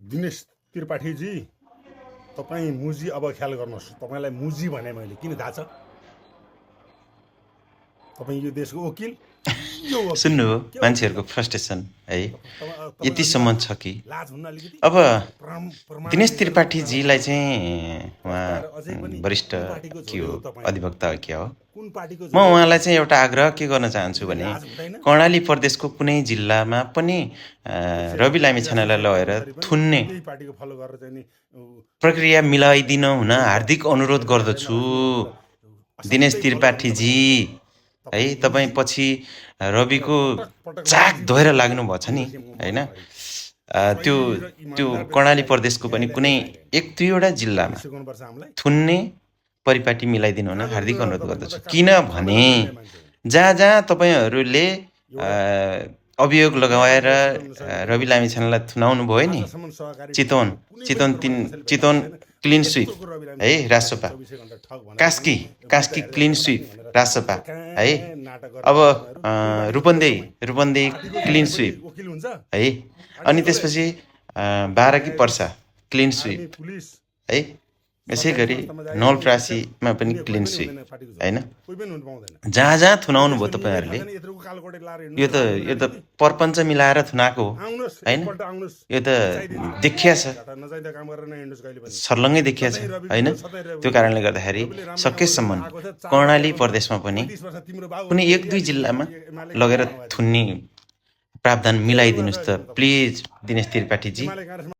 दिनेश त्रिपाठीजी तपाईँ मुजी अब ख्याल गर्नुहोस्। तपाईँलाई मुजी भने मैले किन थाहा छ? तपाईँ यो देशको वकिल सुन्नुभयो मान्छेहरूको फ्रस्ट्रेसन है यतिसम्म छ कि अब दिनेश त्रिपाठीजीलाई चाहिँ उहाँ वरिष्ठ के हो अधिवक्ता के हो म उहाँलाई चाहिँ एउटा आग्रह के गर्न चाहन्छु भने कर्णाली प्रदेशको कुनै जिल्लामा पनि रवि लामिछानेलाई लगेर थुन्ने प्रक्रिया मिलाइदिन हुन हार्दिक अनुरोध गर्दछु। दिनेश त्रिपाठीजी है तपाईँ पछि रविको चाक धोएर लाग्नुभएछ नि हैन? त्यो कर्णाली प्रदेशको पनि कुनै एक दुईवटा जिल्लामा थुन्ने परिपाटी मिलाइदिनु हुन हार्दिक अनुरोध गर्दछु। किनभने जहाँ तपाईँहरूले अभियोग लगाएर रवि लामिछानेलाई थुनाउनु भयो नि, चितवन क्लिन स्विप है राजसपा, कास्की क्लिन स्विप राजसपा है, अब रूपन्देही क्लिन स्विप है, अनि त्यसपछि बाराकी पर्सा क्लिन स्विप है, यसै गरी नवलपरासीमा पनि क्लिन स्विप हैन? जहाँ थुनाउनु भयो तपाईँहरूले यो त परपञ्च मिलाएर थुनाएको हो हैन? यो त देखिया छ, सर्लङ्गै देखिया छ हैन? त्यो कारणले गर्दाखेरि सकेसम्म कर्णाली प्रदेशमा पनि कुनै एक दुई जिल्लामा लगेर थुन्ने प्रावधान मिलाइदिनुस् त प्लिज दिनेश त्रिपाठीजी।